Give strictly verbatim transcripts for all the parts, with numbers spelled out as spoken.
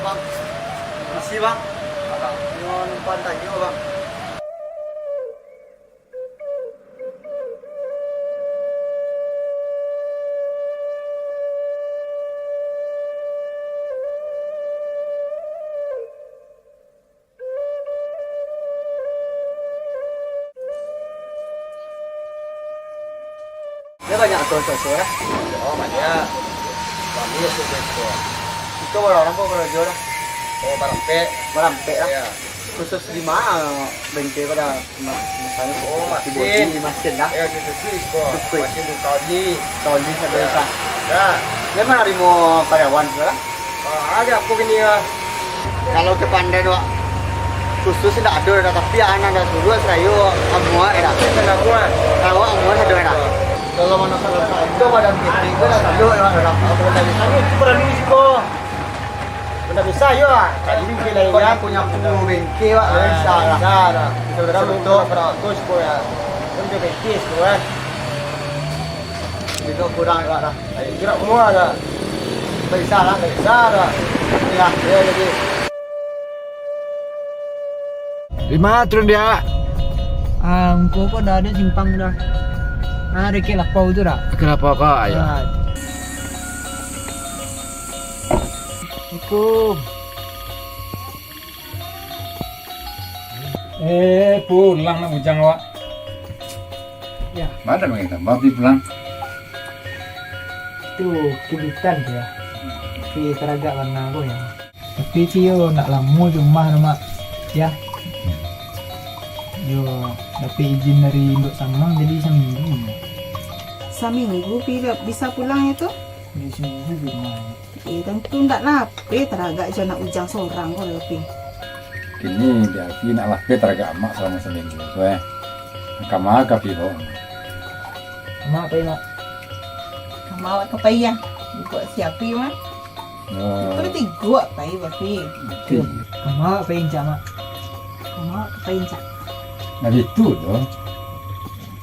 Bang, makasih, Bang. Nyo numpang tanyo, Bang. Dia banyak tu, tu, tu, lah. Oh, banyak. Kami ya sudah itu. Itu orang apa kalau jual lah? Oh, barampek. Barampek lah. Ya. Khusus di mana bengkel pada ma-, misalnya Oh, di masin. Bodi, masin lah. Ya, di bodi, kok. Betul. Masin di Saudi. Saudi sampai Ya. Sa-, Ya. Dia mana limo karyawan tu lah? Ah, ada aku gini ya. Kalau ke pandai tu, Wak, khusus ndak ado dah, tapi anak dah suruh serayu amuah dah. Kan amuah. Kalau amuah sado dah. Kalau mana kalau itu badan titik tu dah sado ya, Wak, dah. Aku dah di sana, itu berani siko. Benda bisa yo, Wak. Tadi ke lain Kau ya. Punya aku bengkel, Wak, Ah, bisa lah. Bisa dah. Bisa dah. Betul. Seratus ko ya. Kan dia bengkel siko kan. Itu kurang, Wak, dah. Gerak mua dah. Bisa lah, bisa dah. Ya, ya, jadi. Di ma turun dia? Ah, engkau kok dah ada simpang dah. Ah, ada ke lapau tu dah. Ke lapau kau, ayo. Ah. Assalamualaikum. Eh, pulang nak bujang awak. Ya. Mana main tambah pi pulang? Tu kubitan tu ya. Tapi taragak warna ko ya. Tapi si yo nak lamo di rumah tu, Mak. Ya. Yo dapek izin dari Induk Samang jadi saminggu. Saminggu pi bisa pulang itu? Di saminggu di rumah. Eh, tantu ndak lapeh taragak jo anak bujang sorang ko, Pi. Kini di ati nak lapeh taragak amak salamo saminggu tu, eh. Kama ka pi ko? Amak pai, Mak? Kama awak ka pai, ya? Buat siapi, Mak? Yo. Itu tigo pai, Papi. Ti. Kama awak pai, Cak, Mak? Kama awak ka pai, Cak? Nah, itu tu.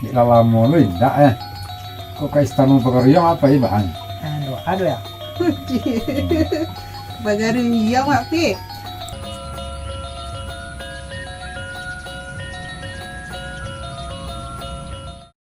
Dek lah lamo lo indak, eh. Kok ka istana Pagariang apo, eh, Bang? Ado, ado ya? Pagariang, Mak Pi.